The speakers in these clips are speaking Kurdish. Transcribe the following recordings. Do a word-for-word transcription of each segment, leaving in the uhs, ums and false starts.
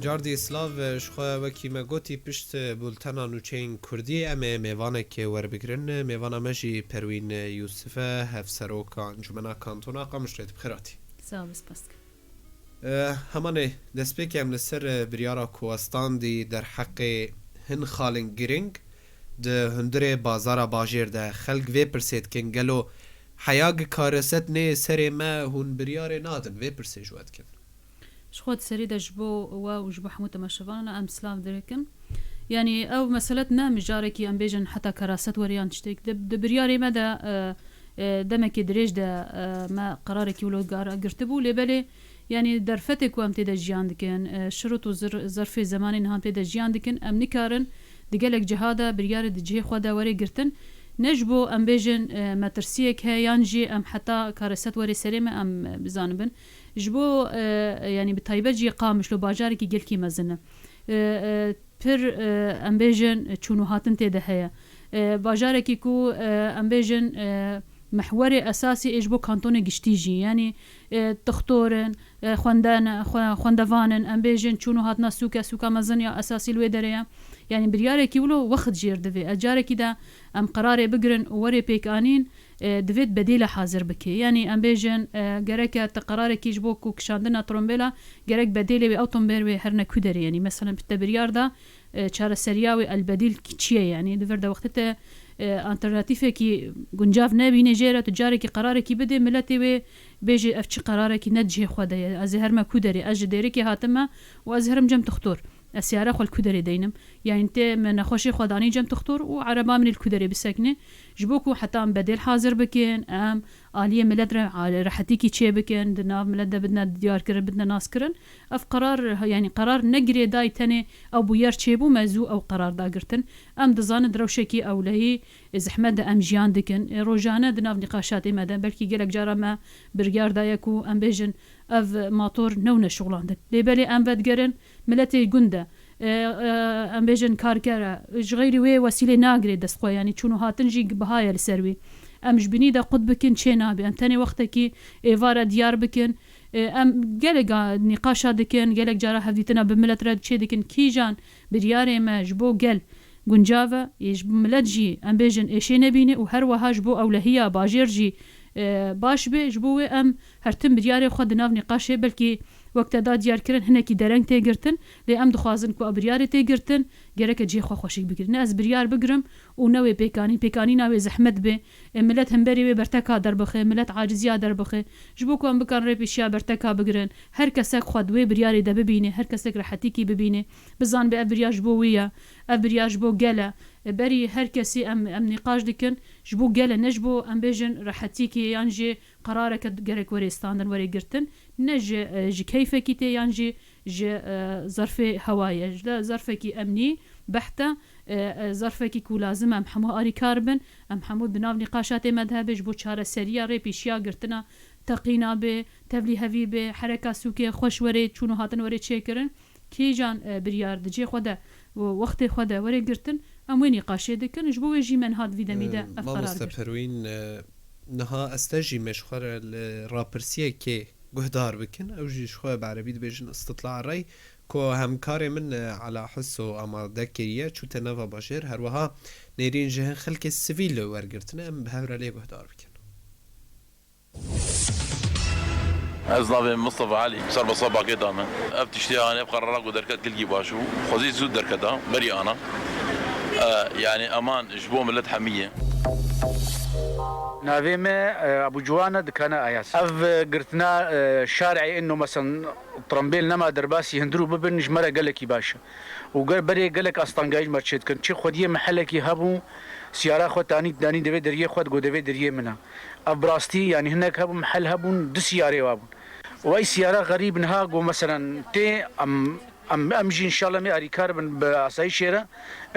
Kardî Slav, ji xwe wekî me gotî pişt bultena nûçeyên Kurdî em ê mêvanekê werbigirin. Mêvana me jî Perwîn Yûsif e, hevseroka Encûmena Kantona Qamişloyê. Dibixêratî. Sağ ol, spas dikim. Eh, hemanê destpêkê em li ser, eh, biryara ku we standî derheqê hin xalên girîng di hundirê bazara bajêr de. Xelk vê pirsê dikin, gelo heya gi kareset nê serê me hûn biryarê nadin? Vê pirsê ji we dikin. Ji xwe di serî de ji bo we û ji bo hemû temaşevanan em silav dirikin. Yanî ew meselet ne mijarekî em bêjin heta keraset were yan tiştek. Di, di biryarê me de, e, e, demekê dirêj de, e, me qerarekî wilo gar-, girtibû. Lê belê, yanî derfetê ku em tê de jiyan dikin, e, şirot û zir-, zerfê zemanê niha em tê de jiyan dikin, em nikarin di gelek ciha de biryarê di cihê xwe de were girtin. Ne ji bo em bêjin, e, metirsiyek heye yan jî em heta keraset were serê me em, e, bizanibin. Ji bo, e, yanî bi taybet jî Qamişlo bajarekî gelkî mezin e. E, e, pir, e, em bêjin çûn û hatin tê de heye. E, bajarekî ku, e, em bêjin, e, mehwerê esasî ê ji bo kantonê giştî jî, yanî, e, tixtor in, e, xwenden-, xwe-, xwendevan in, em bêjin çûn û hatina sûk e, sûka mezin ya esasî li wê derê ye. Yanî biryarekî wilo wext jêr divê. Ez carekî de em qerarê bigirin û werê pêkanîn, e, divêt bedêle hazir bike. Yanî em bêjin, e, gereke te qerarekî ji bo ku kişandina trombêla, gerek bedêlê wê, ew tombêl wê her ne ku derê. Yanî meselen te biryar da, e, çareseriya wê elbedîl çi ye? Yanî di vir de wextê te, e, alternatîfekî guncav nebîne jê re, tu carekî qerarekî bidê, miletê wê bêjê ev çi qerarekî ne cihê xwe de ye. Ez ê herime ku derê? Ez ji Dêrikê hatime û ez ê herim cem tixtor. Ez siyara xwe li ku derê deynim? Yanî tê me nexweşê xwe danî cem tixtor û ereba min ê li ku derê bisekine. Ji bo ku heta em bedêl hazir bikin, em aliyê milet re, a-, rehetîkî çê bikin, di nav milet de bidine diyarkirin, bidine naskirin. Ev qerar, yanî qerar ne girêdayî tenê ew bûyer çêbû, me zû ew qerar da girtin. Em dizanin di rewşekî ewlehî, e, zehmet de em jiyan dikin. E, rojane di nav nîqaşatê me de, belkî gelek cara me biryar daye ku em bêjin ev mator newne şixulandin. Lê belê em vedigerin miletê gund e, e, e, em bêjin karker e, ji xeyrî wê wesîlê nagirê dest xwe, yanî çûn û hatin jî biha ye li ser wî. Em ji binî de qut bikin çê nabe. Em tenê wextekî êvar e diyar bikin. E, em gelek a nîqaşa dikin, gelek cara hevdîtina bi milet re çê dikin. Kîjan biryarê me ji bo gel guncav e, ê ji milet jî em bêjin êşê nebîne û her wiha ji bo ewlehiya bajêr jî, e, baş be. Ji bo wê em her tim biryarê xwe di nav nîqaşê, belkî wek te da diyar kirin, hinekî dereng tê girtin, lê em dixwazin ku ew biryarê tê girtin, gereke cihê xwe xweşik bigirin. Ne ez biryar bigirim û ne wê pêkanîn, pêkanîna wê zehmet be, e, milet hemberî wê berteka derbixe, milet aciziya derbixe. Ji bo ku em bikan rê pêşiya berteka bigirin, her kesek xwe di wê biryarê de bibîne, her kesek rehetîkî bibîne, bizanbe ev biryar ji bo wî ye, ev biryar ji bo gel e. E, berî her kesî em, em nîqaş dikin, ji bo gel e, ne ji bo em bêjin rehetîkî yan jî qerareke gerek were standin, were girtin. Ne ji, e, ji keyfekî tê yan jî ji, e, zerfê hewayê. Ji de zerfekî emnî behte, e, e, zerfekî ku lazim e em hemû arîkar bin, em hemû di nav nîqaşatê me de hebe ji bo çareseriya rê pêşiya girtina teqîna bê, tevlî hevî bê, hereka sûkê xweş were, çûn û hatin were çêkirin. Kîjan, e, biryar di cê xwe de û wextê xwe de were girtin, em wê nîqaşê dikin. Ji bo wê jî me niha di vî demî de, e, ev qerar gir. Mamoste Perwîn, e, niha ez te jî me ji xwe re li rapirsiyekê guhdar bikin. Ew jî ji xwe bi erebî dibêjin istitla rey, ku hemkarê min, e, Ela Hiso amade kiriye, çûte nava bajêr. Her wiha nêrîn ji hin xelkê sivîl wergirtine. Em bi hev re lê guhdar bikin. Ez navê min Mistefa Elî, serbesta Bakê da min. Ev tiştê, yanî ev qerara ku derket gelkî baş bû. Xwezî zû derketa, berî ana. E, yanî eman ji bo milet hemî ye. Navê me, e, Abu Ciwan e, dikana Ayas. Ev, e, girtina, e, şarê ino, meselen, trambêl nema derbasî hundirû bibin, ji me re gelekî baş e. Û ger berê gelek astangayî ji me çê dikin. Çi xwediyê mehelekî hebû, siyara xwe tanî danî devê deriyê xwe, digot devê deriyê min e. Ev bi rastî, yanî hinek hebûn, mehel hebûn, du siyarê wa bûn. Û ey siyara xerîb niha got, meselen, tê em, em, em jî înşallah mê arîkar bin bi asayîşê re.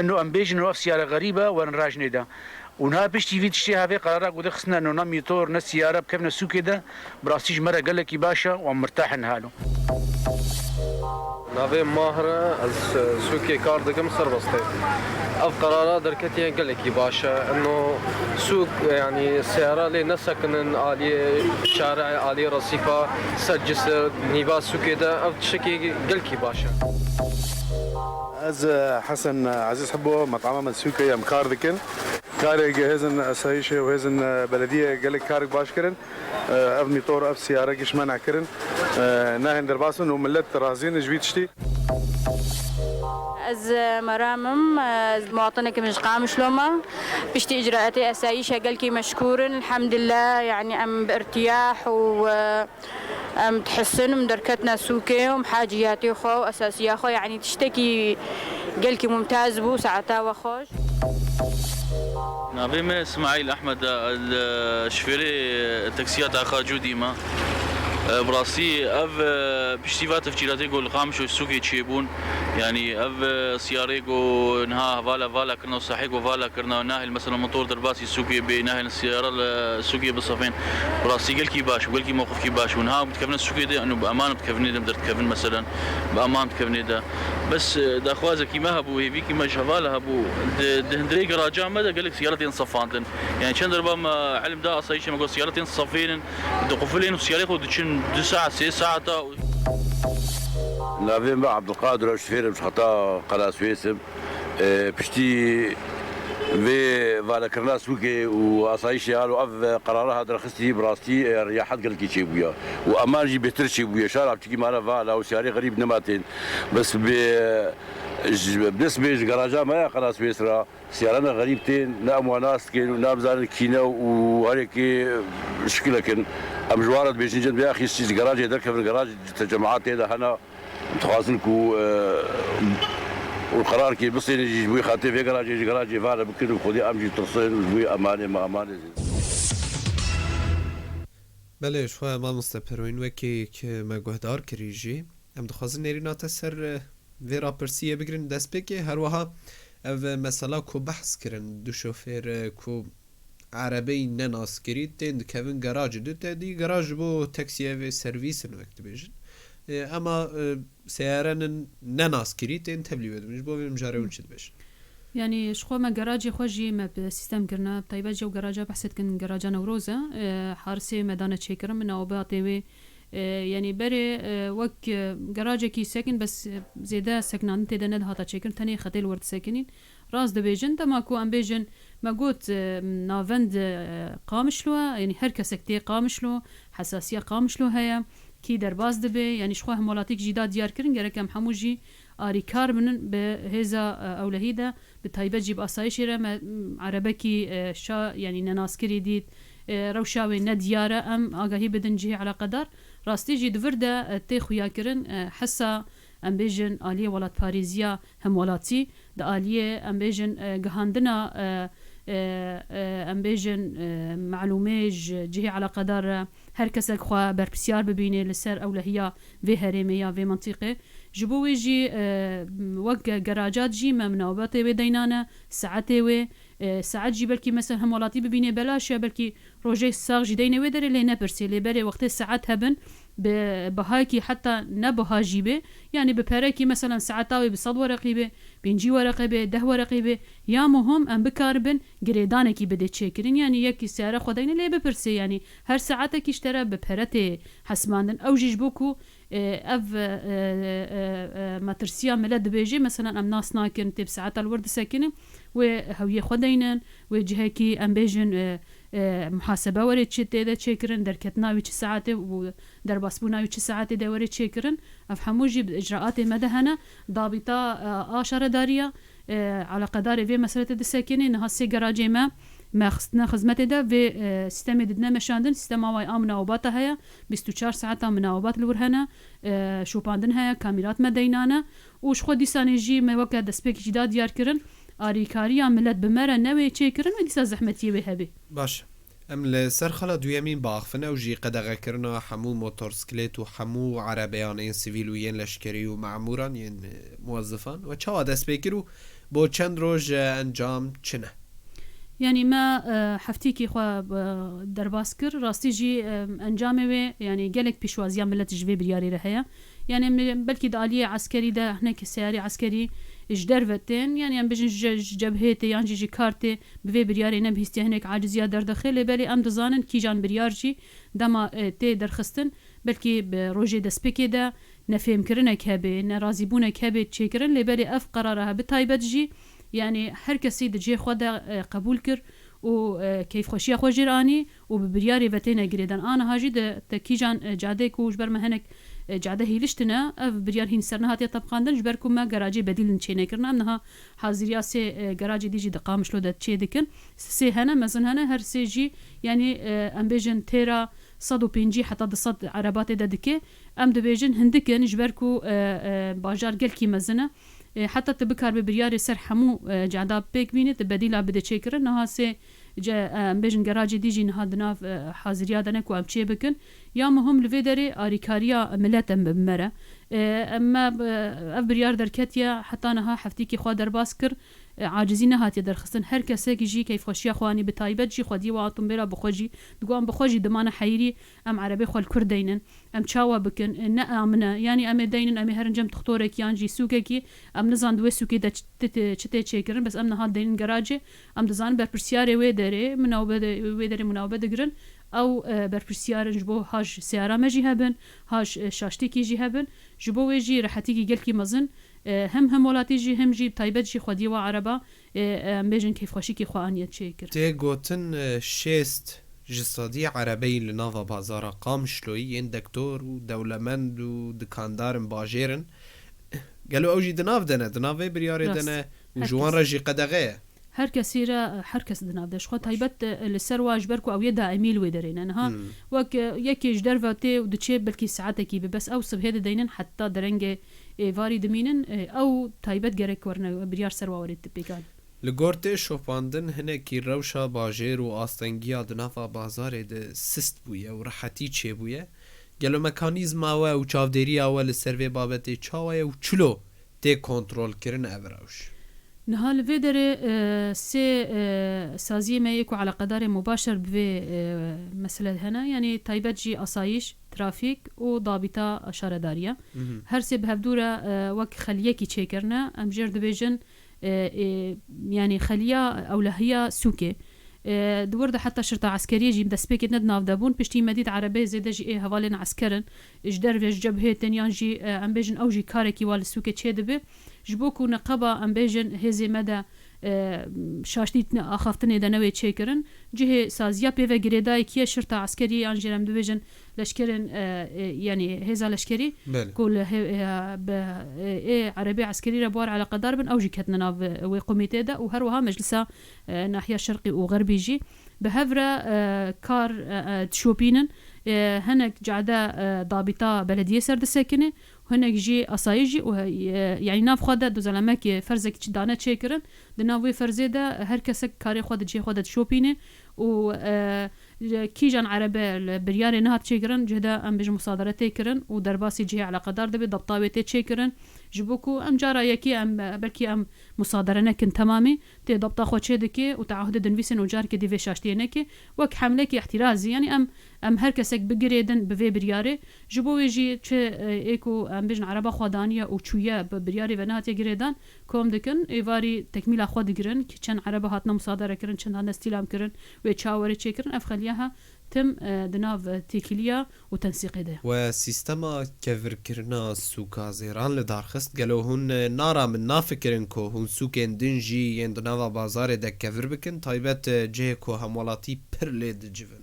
Ino em bêjin, ino ev siyara xerîb e, werin rajinê de. Û niha piştî vî tiştê havê qerara ku dixistine, ino ne mîtor, ne siyara bikevine sûkê de, bi rastî ji me re gelekî baş e û em mirtah in halo. Navê Mahir e, ez, e, sûkê kar dikim, serbest e. Ev qerara derketiye gelekî baş e. Ino sûk, e, yanî seyara lê nesekinin aliyê çare, aliyê resîfa, ser cisir, nîva sûkê de, ev tiştekî gelkî baş e. Ez, e, Hesen, e, Ezîz Hebo, metama me sûkê em kar dikin. Karê hêzên esayîşê û hêzên, e, belediyê gelek karek baş kirin. E, ev mîtor, ev siyare giş men'e kirin. E, nahên derbas in û millet razî ne ji vî tiştî. Ez, e, Meram im, e, ez muwatinek im ji Qamişlo me. Piştî îcraetê esayîşe gelkî meşkûr in. Elhamdulillah, yanî em bi irtiyah û, e, Em dihisin, em derketine sûkê û em haciyatê xwe û esasiya xwe, yanî tiştekî gelkî mumtaz bû, saeta we xweş. Navê me Ismaîl Ehmed e, li şofêrê taksiya Taxa Cûdî me. E, bi rastî ev, e, piştî va tefcîlatê ku li Qamişlo sûkê çêbûn, yanî ev, e, siyarê ku niha vala vala kirine û sahê ku vala kirine, nahêl mesela motor derbasî sûkê bê, nahêl siyara li sûkê bisefên. Bi rastî gelkî baş bû, gelkî mewqifkî baş bû. Niha em dikevine sûkê de, û bi eman em dikevine de, em derdikevin meselen. Bi eman dikevine de. Bes, e, daxwazekî me hebû, hêvîkî me ji heval hebû. Di, di hundirê garaja me de gelek siyara tên sefandin. Yani çend derba me ilim da asayîşê me got siyara tên sefênin, diqufilên û siyarê xwe diçin du saet, sê saeta. Navê me Abdulkadir e, şofêr im, ji xeta Qelaswês im. E, piştî vê valekirina sûkê û asayîşê halo ev qerara hat derxistî, bi rastî, e, riyahet gelkî çêbûye û eman jî bêtir çêbûye. Şara piçikî mane vala û siyarê xerîb nema tên. Bes bê, ji, bes bê ji garaja me ya Qelaswês re siyarane xerîb tên, ne em wan nas dikin û ne em zanin kî ne û herêkê şikilek in. Em ji wan re dibêjin cem vê axî ji garajê derkevin, garaj te cemaat tê de hene. Dixwazin ku, e, û qerarkê bisênin jî ji bo xatirê vê garajê, ji garajê vane bikin û xwedî em jî tirsin û ji bo emanê me emanê. Belê, ji xwe mamoste Perwîn, wekî ki me guhdar kirî jî, em dixwazin nêrîna te ser, e, vê rapirsiyê bigirin destpêkê. Her wiha ev mesela ku behs kirin, du şofêr, e, ku erebeyî nenaskirî tên dikevin garajê, du te dî garaj ji bo taksiyê vê servîs in wek dibêjin. E, ema, e, seyarenin nenaskirî tên tevlî wê dibin. Ji bo vê mijarê hûn çi dibêjin? Yanî ji xwe me garajê xwe jî me bi sîstem kirine, bi taybet jî ew garaja behsê dikin, garaja Newroz e. E, harisê me dane çêkirin, min ew bihatê wê. E, yanî berê, e, wek, e, garajekî sekin, bes, e, zêde sekinandin tê de nedihata çêkirin, tenê xetê li wir disekinîn. Rast dibêjin, dema ku em bêjin, me got, e, navend, e, Qamişlo e, yanî her kesek tê Qamişlo, hesasiya Qamişlo heye, kî derbas dibe, yanî ji xwe hemwelatîk jî da diyar kirin, gerek em hemû jî arîkar binin bi hêza, e, ewlehî de, bi taybet jî bi asayişê re me, m, erebekî, e, şa, yanî nenaskirî dît, e, rewşa wê nediyar e, em agahî bidin cihê eleqedar. Rastî jî di vir de, e, tê xuyakirin, e, hesa, em bêjin, aliyê welatparêziya hemwelatî, di aliyê, em bêjin, e, gihandina, e, e, e, em bêjin, e, melûmê ji cihê eleqedar re, her kesek xwe berpirsiyar bibîne li ser ewlehiya vê herêmê ya vê mintîqê. Ji bo wê jî, e, wek ge-, geracat jî me minawbetê wê deyna ne, saetê wê, e, saet jî belkî mesela hemwelatî bibîne belaş e, belkî rojê sax jî deyne wê derê lê nepirsê. Lê berê wextê saet hebin, bi bihayekî heta ne biha jî bê, yanî bi perekî, meselen, saeta wê bi sed wereqî bê, pêncî wereqê bê, deh wereqî bê, ya muhim em bikaribin girêdanekî bidê çêkirin, yanî yekî seyare xwe deyne lê bipirsê, yanî her saetekî ji te re bi pere tê hesibandin. Ew jî ji bo ku, e, ev, e, e, e, e, metirsiya milet dibêjê, meselen, em nas nakin, tê bi saeta li wir disekinin, wê hewiyê xwe deynin, wê cihekî, em bêjin, e, e, muhasebe were çi tê de çêkirin, derketina wî çi saetê û derbasbûna wî çi saetê de were çêkirin. Ev hemû jî bi icraatê me de hene. Dabîta, e, a şaredariya, e, eleqedarê vê meselê de disekinê. Niha sê geracê me, me xistine xizmetê de vê, e, sîstemê didine meşandin. Sîstema wayî a minawbata heye. Bîst û çar saeta minawbat li wir hene. E, şopandin heye, kamîrat me deynane. Û ji xwe dîsanê jî me weke destpêkî jî da diyar kirin. Arîkariya milet bi me re newê çêkirin wê dîsa zehmetiyê wê hebe. Baş. Em li ser xala duyemîn biaxivin, ew jî qedexekirina hemû motorsklêt û hemû erebeyan ên sivîl û yên leşkerî û memûran yên, e, muwezifan. We çawa dest pê kir û bo çend roj, e, encam çi ne? Yanî me, e, heftîkî xwe, e, derbas kir. Rastî jî, e, encamê wê, yanî gelek pêşwaziya milet ji vê biryarê re heye. Yanî em, belkî di aliyê eskerî de hinek seyarê eskerî ji derve tên, yanî em bijin ji, ji cebhê tê yan jî ji kar tê, bi vê biryarê nebihîstiye, hinek aciziya derdixe, lê belê em dizanin kîjan biryar jî dema, e, tê derxistin, belkî bi rojê destpêkê de nefêmkirinek hebe, nerazîbûnek hebe çêkirin, lê belê ev qerara he bi taybet jî, yanî her kesî di cihê xwe de, e, qebûl kir û, e, keyfxweşiya xwe jê re anî û bi biryarê ve têne girêdan. A niha jî di te kîjan, e, cadeyê ku ji ber me hinek, e, cade hêliş tine, ev biryar hîn ser nehatiye tebqandin, ji ber ku me geracê bedîl çênekirine. Em niha haziriya sê, e, geracê dî jî di Qamişlo de çê dikin. Sê hene, mezin hene, her sê jî, yanî, e, em bêjin têra sed û pêncî heta du sed ereba tê de dike. Em dibêjin hindik in, ji ber ku, e, e, bajar gelkî mezin e. E, heta tu bikaribî biryarê ser hemû, e, cehda pêk bînî, tu bedîla bide çêkirin. Niha sê ce-, e, em bêjin geracê dî jî niha di nav, e, haziriya de ne ku em çê bikin. Ya muhim li vê derê arîkariya milet em bi me re. E, em me, e, ev biryar derketiye, heta niha heftîkî xwe derbas kir. E, acizî nehatiye derxistin. Her kesek jî keyfxweşiya xwe anî, bi taybet jî xwediyê we otombêla bi xwe jî, digo em bi xwe jî dimane heyirî, em erebê xwe li kur deynin, em çawa bikin, e, ne amine, yanî em ê deynin, em ê herin cem tuxtorek yan jî sûkekî, em nizan di wê sûkê de çi, çi tê çêkirin, bes em niha deynin geracê, em dizanin berpirsiyarê wê derê, minawbe de, wê derê minawbe digirin, ew, e, berpirsiyar in ji bo haj seyara me jî hebin, haj, e, şaştîkî jî hebin, ji bo wê jî rehetîkî gelkî mezin, e, hem hem welatî jî, hem jî taybet jî xwediyê we ereba, e, em bêjin keyfxweşîkî xwe aniye çêkir. Tê gotin, e, şêst ji sedî erebeyî li nava bazara Qamişloyî yên dektor û dewlemend û dikandar in bajêr in. Gelo ew jî di nav de ne, di nav vê biryarê de Rast. ne û Her ji wan kes. re jî qedexe ye? Her kesî re, her kes di nav de. Ji xwe Baş. taybet, e, li ser wa ji ber ku ew yê daîmî li wê derê ne. Niha Hmm. wek, e, yekê ji derve tê û diçê belkî saetekî bi, bes ew sibhê dideynin heta derengê êvarî dimînin, e, ew taybet gerek werine biryar ser wa werê pêkan. Li gor tê şopandin hinekî rewşa bajêr û astengiya di nava bazarê de sist bûye û rehetî çêbûye. Gelo mekanîzma we û çavdêriya we li ser vê babetê çawa ye û çilo tê kontrolkirin ev rewş? Niha li vê derê, e, sê, e, saziyê me yê ku eleqedarê mubaşer bi vê, e, mesele hene, yanî taybet jî asayîş, trafîk û dabîta şaredarî ye. Mhm. Her sê bi hevdû re, e, wek xeliyekî çêkirine, em jê re dibêjin, e, e, yanî xeliya ewlehiya sûkê. E, di wir de heta şirta eskeriyê jî destpêkê ne di nav de bûn. Piştî me dît erebeyê zêde jî ê hevalên esker in. Ji derve ji cebhê tên yan jî, e, em bêjin ew jî karekî wa li sûkê çê dibe. Ji bo ku neqeba em bêjin hêzê me de, e, şaştî axaftinê de newê çêkirin. Cihê saziya pê ve girêdayekî ye şirta eskeriyê yan jî em dibêjin leşkerên, e, e, yanî hêza leşkerî Belê. ku li hê-, e, bi, e, ê erebê eskerî re bi wan re eleqedar bin, ew jî ketine nav, e, wê komîtê de û her wiha meclisa, e, nahiya şerqî û xerbî jî bi hev re, e, kar, e, e, dişopînin. E, hinek cade, e, dabîta belediyê ser disekine, hinek jî asayî jî û, e, yanî nav xwe de dozelemek, e, ferzek çi dane çêkirin. Di nav wê ferzê de her kesek karê xwe di cihê xwe de dişopîne û, e, Ji kîjan erebe li biryarê nehat çêkirin, cih de em bêjin musadere tê kirin û derbasî cihê eleqedar dibe, dabta wê tê çêkirin. Ji bo ku em cara yekê em, belkî em musadere nekin temamî, tê dabta xwe çê dike û teahudê dinivîsin û carkê dî vê şaştiyê neke. Wek hemlekî îhtîrazî, yanî em, em her kesek bigirêdin bi vê biryarê. Ji bo wê jî çi, e, ê ku em bêjin ereba xwe daniye û çûye bi biryarê ve nehatiye girêdan, kom dikin, êvarî tekmîla xwe digirin, ki çend erebe hatine musadere kirin, çend hatine stîlam kirin, wê çawa were çêkirin, ev xeliya he tim, e, di nav, e, têkiliya û tensîqê de ye. We sîstema kevirkirina sûka zêran li dar xist. Gelo hûn, e, naramin, nafikirin ku hûn sûkên din jî yên di nava bazarê de kevir bikin, taybet, e, cihê ku hemwelatî pir lê dicivin?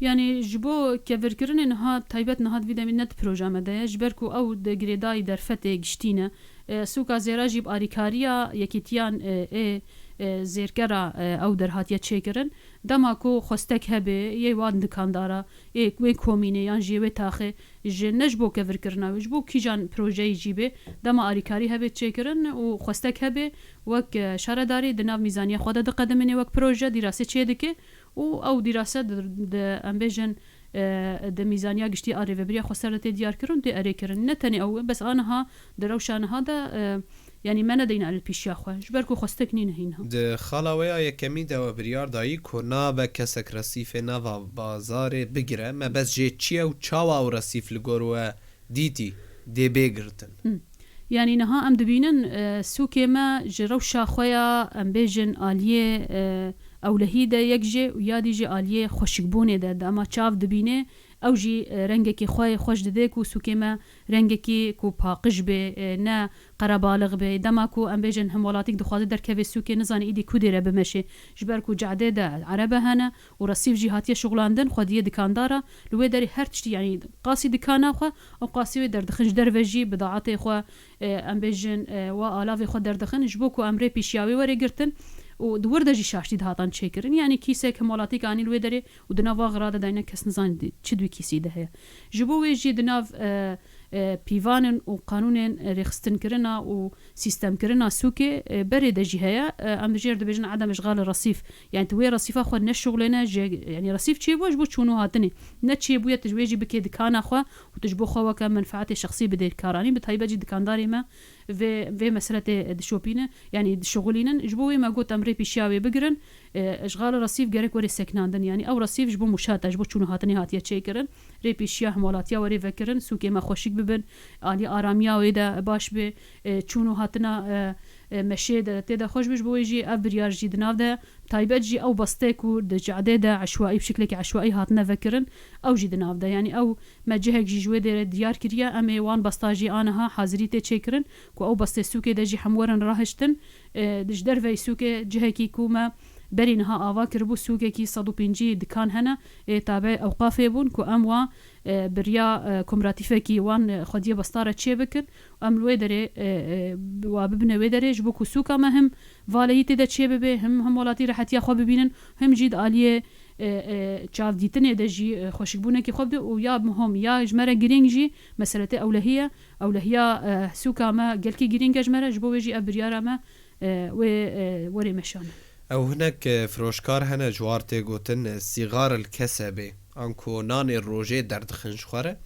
Yanî ji bo kevirkirinê niha, taybet niha di vî demê ne di proja me de ye, ji ber ku ew di girêdayî derfetê giştî ne. E, sûka zêra jî bi arîkariya yekîtiyan, e, ê, e, zêrkera, e, ew der hatiye çêkirin. Dema ku xwestek hebe, yê wan dikandara, ê wê komînê yan jî wê taxê, ji, ne ji bo kevirkirina wê, ji bo kîjan projeyî jî bê, dema arîkarî hebe çêkirin û xwestek hebe, wek, e, şaredarî di nav mîzaniya xwe de diqedimîne wek proje, dîrasê çê dike û ew dîrase di, di, em bêjin, e, di mîzaniya giştî a rêvebiriya xweser de tê diyarkirin, tê erêkirin. Ne tenê ew, bes aniha di rewşa niha de, e, yanî me nedeyne li pîşiya xwe, ji ber ku xwestek nîne hîna. Di xala we ya yekemî de we biryar dayî ku nabe kesek resîfê nava bazarê bigire, mebest jê çi ye û çawa ew resîf li gor we dîtî dê bê girtin? Hı. Yanî niha em dibînin, e, sûkê me ji rewşa xwe ya, em bêjin, aliyê, e, ewlehî de yek jê û ya dî jî aliyê xweşikbûnê de, dema çav dibîne, Ew jî, e, rengekî xwe yê xweş dide ku sûkê me rengekî ku paqij be, e, ne qerebalix be. Dema ku em bêjin hemwelatîk dixwaze derkeve sûkê, nizane îdî ku dê re bimeşe. Ji ber ku cadê de erebe hene û resîf jî hatiye şixulandin, xwediyê dikandara, li wê derê her tiştî, yanî qasî dikana xwe, ew qasî wê derdixin ji derve jî bidaetê xwe, e, em bêjin, e, wa alavê xwe derdixin, ji bo ku em rê pêşiya wê were girtin û di wir de jî şaştî dihatan çêkirin. Yanî kîsek hemwelatîk anî li wê derê û di nav wa xira de dayne kes nizanî çi di wî kîsî de heye. Ji bo wê jî di nav, e, e, pîvanên û qanûnên rêxistinkirina û sîstemkirina sûkê, e, berê de jî heye. E, em jê re dibêjin edem işgal resîf. Yani tu wê resîfa xwe neşixulêne, ji, yani resîf çêbû ji bo çûn û hatinê. Ne çêbûye tu ji wê jî bikê dikana xwe û tu ji bo xwe weke menfaetê şexsî bidê karanî, bi taybet jî dikandarê me vê, vê mesele tê dişopîne, yani dişixulînin. Ji bo wê me got em rê pêşiya wê bigirin. E, işgal resîf gerek were seknandin. Yani ew resîf ji bo mûşat e, ji bo çûn û hatinê hatiye çêkirin. Rê pêşiya hemwelatiya were vekirin, sûkê me xweşik bibin, alî aramiya wê de baş be, e, çûn û hatina, e, e, meşê de tê de xweş be. Ji bo wê jî ev biryar jî di nav de, taybet jî ew beste ku di cadê de eşwaî, bi şiklekî eşwaî hatine vekirin, ew jî di nav de. Yani ew me cihek jî ji wê derê diyar kiriye, em ê wan besta jî aniha hazirî tê çêkirin, ku ew bestê sûkê de jî hem werin rahiştin. E, di ji derveyî sûkê cihekî ku me berî niha ava kiribû, sûkekî sed û pêncî dikan hene, ê tabe ewqafê bûn, ku em wa, e, bi riya, e, kooperatifekî wan, e, xwediyê besta re çê bikin. Em li wê derê, e, e, wa bibine wê derê, ji bo ku sûka me him valeyî tê de çê bibe, him, him welatî rehetiya xwe bibînin, him jî di aliyê, e, e, çavdîtinê de jî, e, xweşikbûnekî xwe bide û ya muhim, ya ji me re girîng jî meseletê ewlehî ye. Ewlehiya, e, sûka me gelkî girîng e ji me re, ji bo wê jî ev biryara me, e, wê, e, werê meşane. Ew hinek, e, firoşkar hene, ji war tê gotin, e, sîgar el kesebê, anku nanê rojê derdixin ji xwe re.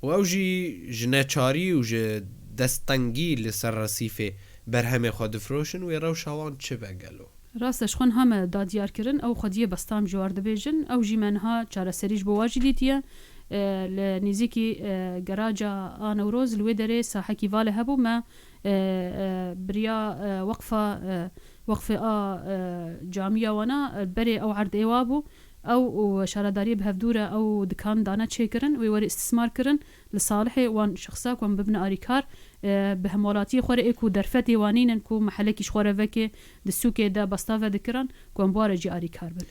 Û ew jî ji neçarî û ji desttengî li ser resîfê berhemê xwe difiroşin, wê rewşa wan çi be gelo? Rast e, ji xwe niha me da diyar kirin, ew xwediyê bestan ji war dibêjin, ew jî me niha çareserî ji bo wa jî dîtiye. E, li nêzîkî, e, geraja a Newroz li wê derê sahekî vale hebû, me, e, e, biriya, e, weqfa, e, weqfê a, e, camiya wana, e, berê ew erdê wa bû. Ew û şaredariyê bi hevdû re ew dikan dane çêkirin, wê were îstismar kirin. Li salihê wan şexsa ku em bibine arîkar, e, bi hemwelatiyê xwe re ê ku derfetê wan nînin ku mehelekî ji xwe re veke di sûkê de besta vedikirin ku em bi wa re jî arîkar bin.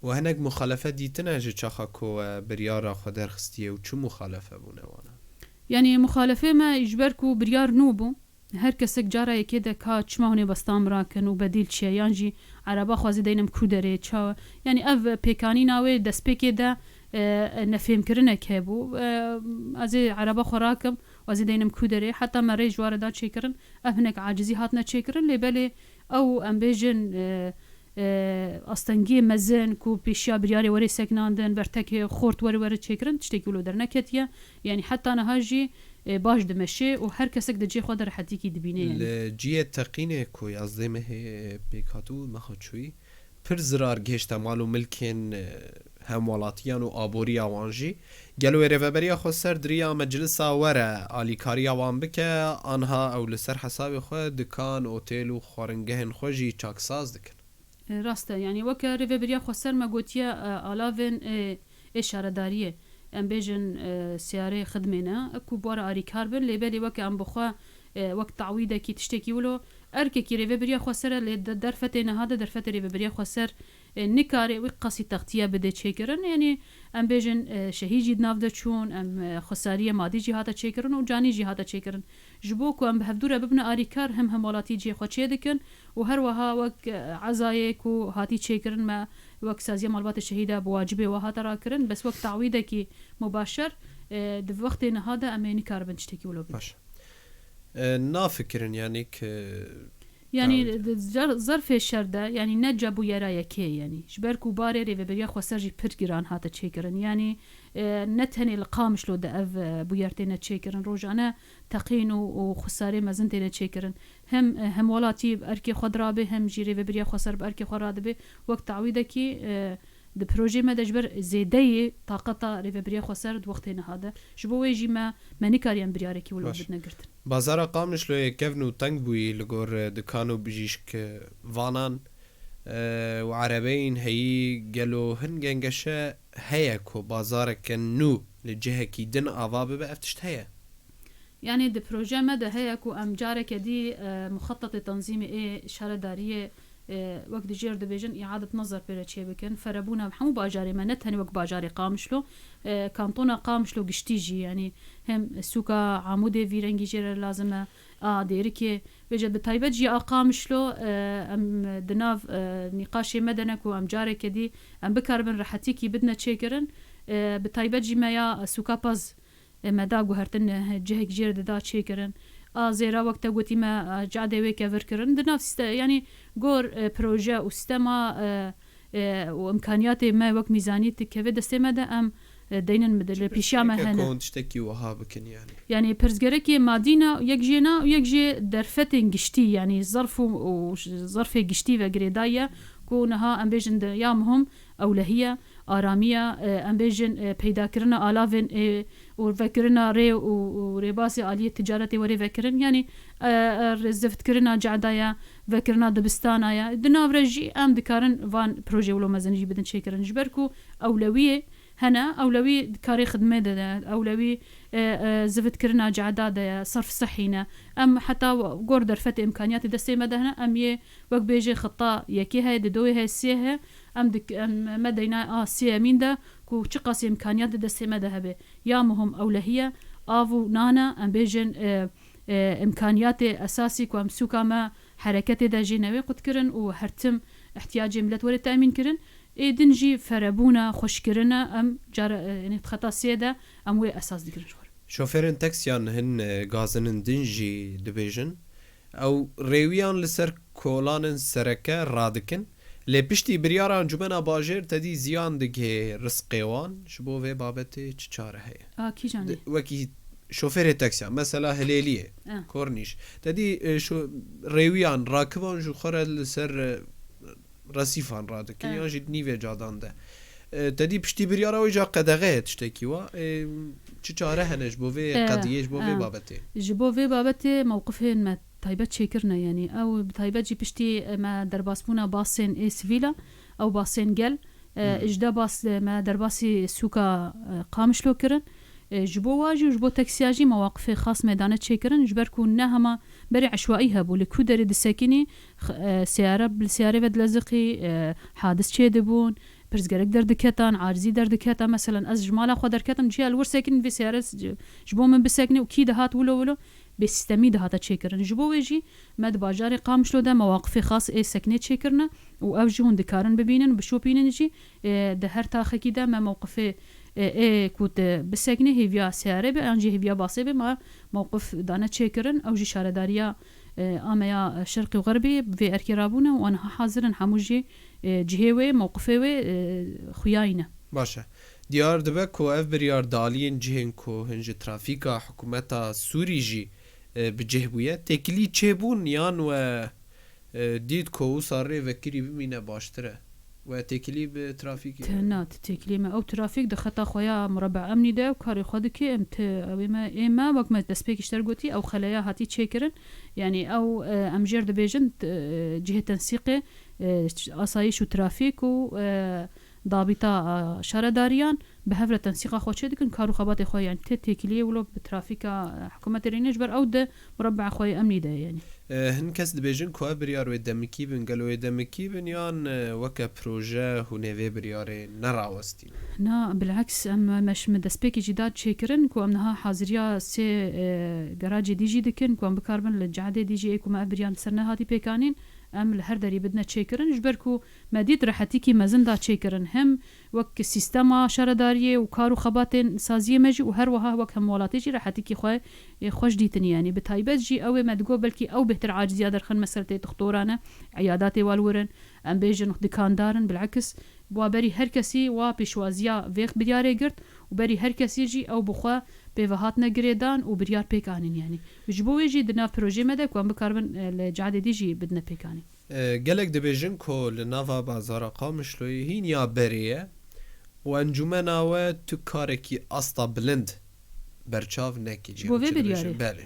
We hinek muxalefe dîtine ji çaxa ku we biryara xwe derxistiye û çi muxalefe bûne wana? Yanî muxalefê me ji ber ku biryar nû bû, her kesek cara yekê de ka çima hûn ê besta min rakin û bedîl çi ye? Yan jî ereba xwe zî deynim ku derê, çawa? Yanî ev pêkanîna wê destpêkê de, e, nefêmkirinek hebû. E, ez ê ereba xwe rakim, ez ê deynim ku derê. Heta me rê ji wa re da çêkirin. Ev hinek acizî hatine çêkirin, lê belê ew, em bêjin, e, e, astengiyê mezin ku pêşiya biryarê were seknandin, bertekê xort were were çêkirin, tiştekî wilo derneketiye. Yanî heta niha jî, e, baş dimeşe û her kesek di cihê xwe de rehetîkî dibîne, yanî. Li cihê teqînê ku yazdeh mehê pêk hatibû, meha çûyî, pir zirar gihişte mal û milkên, e, hemwelatiyan û aboriya wan jî. Gelo wê Rêveberiya Xweser di riya meclisa we re alîkariya wan bike, anha ew li ser hesabê xwe dikan, otêl û xwaringehên xwe jî çaksaz dikin? E, rast e, yanî weke Rêveberiya Xweser me gotiye, e, alavên, e, ê şaredariyê, em bêjin, e, siyarê xidmê ne, ku bi wa re arîkar bin, lê belê weke em bi xwe, e, wek tawîdekî tiştekî wilo, erkekî Rêveberiya Xweser e, lê de-, derfetê niha de derfetê Rêveberiya Xweser, e, nikare wî qasî textiye bide çêkirin. Yanî em bêjin, e, şehîd jî di nav de çûn, em, e, xwesariyê madî jî hate çêkirin û canî jî hate çêkirin. Ji bo ku em bi hevdû re bibine arîkar, him hemwelatî cihê xwe çê dikin û her wiha wek, e, ezayê ku hatî çêkirin, me wek saziya malbatê şehîda bi wacibê we hate rakirin, bes wek tawîdekî mubaşer, e, di wextê niha de em ê nikaribin tiştekî wilo bikin. Baş. E, nafikirin, yanî, ki Yanî, tawî de. Di zer-, zerfê şer de, yanî, ne ca bûyera yekê, yanî. Ji ber ku barê Rêveberiya Xweser jî pir giran hate çêkirin. Yanî, e, ne tenê li Qamişlo de ev, e, bûyer têne çêkirin. Rojane teqîn û, û xusarê mezin têne çêkirin. Hem, e, hemwelatî bi erkê xwe dirabe, hem jî Rêveberiya Xweser bi erkê xwe radibe. Wek tawîdekî, e, Di projeyê me de ji ber zêdeyê taqeta Rêveberiya Xweser di wextê niha de. Ji bo wê jî me, me nikariye em biryarekî wilo Baş. bidine girtin. Bazara Qamişloyê kevn û teng bûyî li gor, e, dikan û bijîşk, e, vanan. e, û erebeyên heyî, gelo hin gengeşe heye ku bazareke nû li cihekî din ava bibe, ev tişt heye? Yanî di proje me de heye ku em careke dî, e, muxetetê tenzîmê ê şaredariyê, e, wek di jêr dibêjin, îadet nezar pê re çêbikin. Ferebûna hemû bajarê me, ne tenê wek bajarê Qamişlo, e, kantona Qamişlo giştî jî, yanî hem sûka Amûdê vî rengî jê re lazim e, a Dêrikê, bêje bi taybet jî a Qamişlo, e, em di nav, e, nîqaşê me de ne ku em careke dî em bikaribin rehetîkî bidine çêkirin. E, bi taybet jî me ya sûka Paz, e, me da guhertin, e, cihek jêr dida çêkirin. A Zêra wek te gotî me, e, cadê wê kevir kirin. Di nav sîste-, yanî gor, e, proje û sîstema, e, e, û imkaniyatê me wek mîzanî dikeve destê me de em, e, deynin li pêşiya me hene. Hûn tiştekî wiha bikin yanî. Yanî pirsgerekê madî ne, yek jê ne û yek jê derfetên giştî, yanî zerf û, û zerfê giştî ve girêdayî ye ku niha em bêjin di ya muhim ewlehî ye, aramî ye, e, em bêjin, e, peydakirina alavên, e, û vekirina rê û, û rêbazê aliyê ticaretê were vekirin. Yanî, e, e, zivitkirina cehda ye, vekirina dibistana ye. Di nav re jî em dikarin van projeyê wilo mezin jî bidin çêkirin. Ji ber ku ewlewiyê hene, ewlewî karê xidmê de ne, ewlewî, e, e, zivitkirina cehda de ye, serf sihî ne. Em heta gor derfetê imkaniyatê destê me de hene, em yê wek bêjê xita yekê heye, didoyê heye, sê heye, em dik-, em, me deyna a sêyemîn de ku çiqasî imkaniyat di destê me de hebe. Ya muhim ewlehî ye, av û nan e, em bêjin, e, e, imkaniyatê esasî ku em sûka me hereketê de jê newê qutkirin û her tim ihtiyacê milet were temîn kirin. Ê din jî ferebûn e, xweşkirin e, em cara, e, yanî xeta sê de em wê esas digirin ji xwe re. Şofêrên taksiyan hin, e, gazinin din jî dibêjin, ew rêwiyan li ser kolanên sereke radikin, lê piştî biryara Encûmena Bajêr tedî ziyan digihê rizqê wan, ji bo vê babetê çi çare heye? A, kîjan ê? Di-, wekî şofêrê taksiyan, mesela Hilêliyê, E. Kornîş, tedî, e, şo-, rêwiyan rakiban ji xwe re li ser, e, resîfan radikin E. yan jî di nîvê cadan de. E, tedî piştî biryara wê ca qedexe ye tiştekî wa. E, çi çare hene ji bo vê E, qediyê, ji bo vê e. babetê? Ji bo vê babetê mewqifên me taybet çêkirine, yanî ew bi taybet jî piştî me derbasbûna basên ê sivîla, ew basên gel, e, Hı hı. ji de bas, e, me derbasî sûka, e, Qamişlo kirin. E, ji bo wa jî û ji bo taksiya jî mewaqifê xas me dane çêkirin, ji ber ku ne hema berê eşwaî hebû, li ku derê disekinî, x-, e, seyare, li seyarê ve dileziqî, e, hadis çêdibûn, pirsgerek derdiketan, acizî derdiketa, meselen, ez ji mala xwe derketim, cihê li wir sekinî, vê seyare s-, ji bo min bisekinî û kî dihat wilo wilo, bê sîstemî dihate çêkirin. Ji bo wê jî me di bajarê Qamişlo de mewaqifê xas ê sekinê çêkirine û ew jî hûn dikarin bibînin, bişopînin jî, e, di her taxekî de me mewqifê, e, ê ku tu bisekinî hêviya seyarê be, yan jî hêviya basê be, me mewqif dane çêkirin. Ew jî şaredariya, e, a me ya Şerqî û Xerbî vê erkê rabûne û aniha hazir in hemû jî, e, cihê wê, mewqifê wê, e, xuya yî ne. Baş e. Diyar dibe ku ev biryar di aliyên cihên ku hin ji trafîka hikûmeta Sûrî jî, e, bi cih bûye, têkilî çêbûn yan we, e, dît ku wisa rê vekirî bimîne baştir e? We têkilî bi trafîkê Te na, ti têkilî me. Ew trafîk di xeta xwe ya mureba emnî de ew karê xwe dike, em ti, ew ê me, ê me, wek me destpêkî ji te re gotî, ew xeleya hatî çêkirin. Yanî ew, e, em jêr dibêjin, t-, e, cihê tensîqê, e, asayîş û trafîk û, e, dabîta, e, şaredariyan bi hev re tensîqa xwe çê dikin, kar û xebatê xwe, yanî tê têkiliyê wilo bi trafîka, e, hikûmetê re nîne, ji ber ew di murebbe'a xwe yê emnî de ye, yanî. E, hin kes dibêjin ku ev biryar wê demikî bin, gelo wê demikî bin yan, e, weke proje hûn ê vê biryarê nerawestîn? Na, bileks, em, me ş-, me destpêkê jî da çêkirin ku em niha haziriya sê, e, garajê dî jî dikin ku em bikaribin li cadê dî jî ê ku me ev biryar li ser nehatî pêkanîn, em li her derî bidine çêkirin, ji ber ku me dît rehetîkî mezin da çêkirin. Hem wek sîstema şaredariyê û kar û xebatên saziyê me jî û her wiha wek hemwelatê jî rehetîkî xwe, ê, xweş dîtin, yanî bi taybet jî ew ê me digot belkî ew bêhtir aciziya derxin, mesele tê dixtoran e, eyadatê wal wirin, em bêjin dikandarin, bilekis wa berî her kesî wa pêşwaziya vê biryarê girt û berî her kesî jî ew bi xwe pê ve hatine girêdan û biryar pêk anîn, yanî ji bo wê jî di nav projeyê me de ku em bikaribin, e, li cadê dî jî bidine pêkanîn. E, gelek dibêjin ku li nava bazara Qamişloyê hîn ya berê ye û encûmena we tu karekî asta bilind berçav nekî. Ji bo vê biryarê? Belê.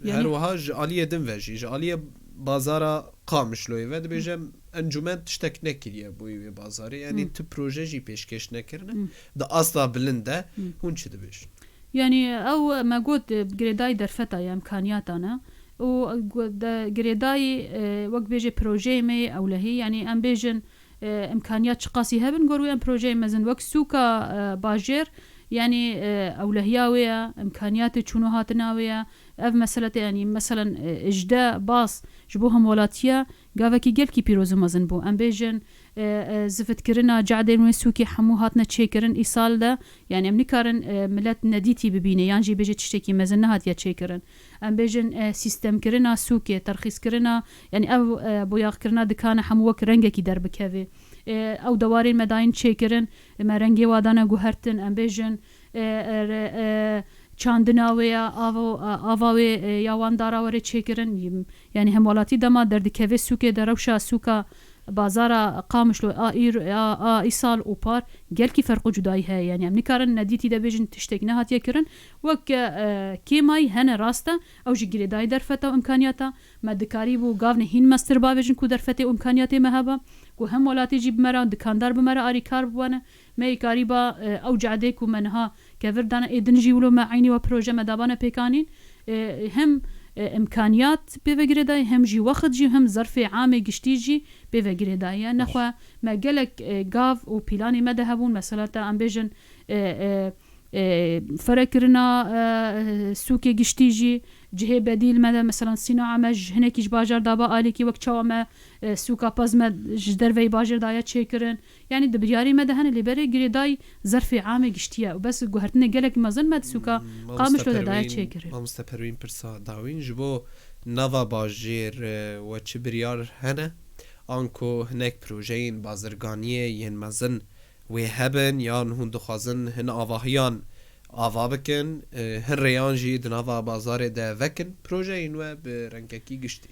Yanî her wiha ji aliyê din ve jî, ji aliyê Bazara Qamişloyê ve dibêje, encûmen tiştek nekiriye bo wê bazarê. Yanî Hmm. tu proje jî pêşkêş nekirine. Hmm. Di asta bilind de Hmm. hûn çi dibêjin? Yanî ew me got, e, girêdayî derfeta ye, imkaniyata ne. Û gu-, de girêdayî, e, wek bêje projeyê me yê ewlehî, yanî em bêjin, e, imkaniyat çiqasî hebin, gor wê em projeyê mezin wek sûka, e, bajêr, yanî, e, ewlehiya wê ye, imkaniyatê çûn û hatina wê ye. Ev mesele te, yanî meselen, e, ji de bas ji bo hemwelatiya gavekî gelkî pîroz û mezin bû. Em bêjin, e, e, zivitkirina cadên wê sûkê hemû hatine çêkirin îsal de. Yanî em nikarin, e, milet nedîtî bibîne yan jî bêje tiştekî mezin nehatiye çêkirin. Em bêjin, e, sîstemkirina sûkê, terxîskirina, yanî ev, e, boyaxkirina dikane hemû wek rengekî derbikeve. E, ew dewarên me dayîn çêkirin, me rengê wa dane guhertin, em bêjin, e, e, re-, e, çandina wê ya, ava, ava wê, e, ya wan dara were çêkirin. Yanî hemwelatî dema derdikeve sûkê de, rewşa sûka bazara Qamişlo a îr-, a, a îsal û par gelkî ferq û cudayî heye. Yanî em nikarin nedîtî de bêjin tiştek nehatiye kirin. Wek, e, kêmayî hene rast e, ew jî girêdayî derfeta û imkaniyata. Me dikarîbû gavnê hîn mestir bavêjin ku derfetê û imkaniyatê me heba, ku hem welatî jî bi me re, dikandar bi me re arîkar bibane. Me yê karîba, e, ew cadê ku me niha kevir dane, ê din jî wilo me eynî we proje me dabane pêkanîn. E, hem, e, imkaniyat pê ve girêdayî, hem jî wext jî, hem zerfê amê giştî jî pê ve girêdayî ye. Nexwe me gelek, e, gav û pîlanê me de hebûn, mesela te em bêjin, e, e, e, ferekirina, e, sûkê giştî jî, cihê bedîl me de, mesela sîna'a me ji hinekî ji bajar daba alîkî, wek çawa me, e, sûka pez me ji derveyî bajêr daye çêkirin. Yanî di biryarê me de hene, lê berê girêdayî zerfê amê giştî ye û bes guhertinê gelek mezin me di sûka Qamişlo de daye çêkirin. Mamoste Perwîn, pirsa dawîn, ji bo nava bajêr, e, we çi biryar hene? Anku hinek projeyên bazirganiyê yên mezin wê hebin, yan hûn dixwazin hin avahiyan ava bikin, e, hin rêyan jî di nava bazarê de vekin, projeyên we bi rengekî giştî?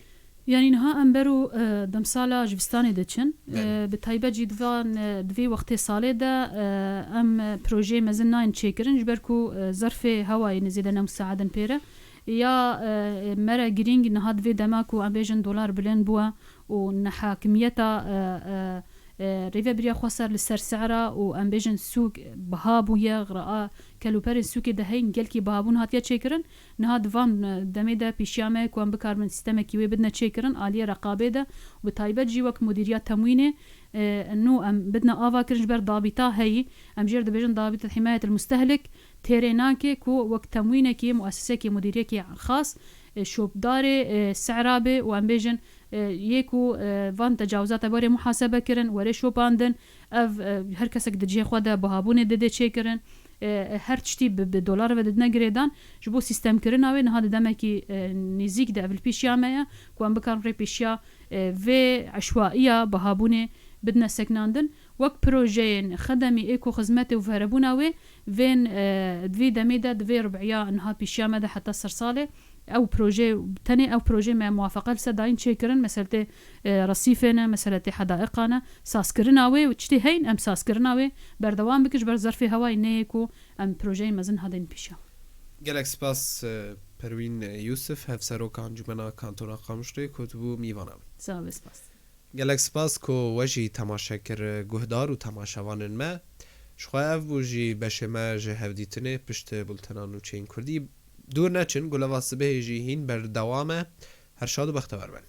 Yanî niha em ber û, e, demsala jivistanê diçin. Belê. E, bi taybet jî di van, e, di vê wextê salê de, e, em, e, projeyê mezin nayên çêkirin, ji ber ku, e, zerfê hewayê ne zêde ne musaedin pê re. Ya, e, me re girîng niha di vê dema ku em bêjin dolar bilind bûye û nehakimiyeta, e, e, e, rêvebiriya xweser li ser sehra û em bêjin sûk biha bûye, raa kelûperên sûkê de heyn gelkî bihabûn hatiye çêkirin. Niha di van, e, demê de pêşiya me ye ku em bikaribin sîstemekî wê bidine çêkirin aliyê reqabê de û bi taybet jî wek Mudîriya Temwînê, e, nû em bidine ava kirin ji ber dabîta heyî. Em jê re dibêjin dabîta himayet el mustehlik têrê nake ku wek temwînekî, muessesekî, mudîriyekî xas, e, şopdarê, e, sehra bê û em bêjin, e, yê ku, e, van tecawizata were muhasebe kirin, were şopandin, ev, e, her kesek di cihê xwe de bihabûnê dide çêkirin, e, her tiştî bi, bi dolar ve didine girêdan. Ji bo sîstemkirina wê niha di demekî, e, nêzîk de ev li pêşiya me ye ku em bikarin rê pêşiya, e, vê eşwaiya bihabûnê bidine seknandin. Wek projeyên xedemî ê ku xizmetê û verebûna wê vên, e, di vê demê de, di vê rib'iya niha pêşiya me de heta sersalê, ew proje, tenê ew projê me muwafeqe li ser dayîn çêkirin, meseletê, e, resîfê ne, meseletê hedaiqa ne, sazkirina wê û tiştê heyn em sazkirina wê berdewam bikin, ji ber zerfê hewayê neyê ku em projeyên mezin hadin pêşiya. Gelek spas, e, Perwîn Yûsif, Hevseroka Encûmena Kantona Qamişloyê ku tu bû mîvana me. Sağ ol, spas. Gelek spas ku we jî temaşe kir, guhdar û temaşevanên me. Ji xwe ev bû jî beşê me ji hevdîtinê pişt bultena nûçeyên kurdî. Dûr neçin, guleva sibehê jî hîn berdewam e. Her şad û bextewer bin.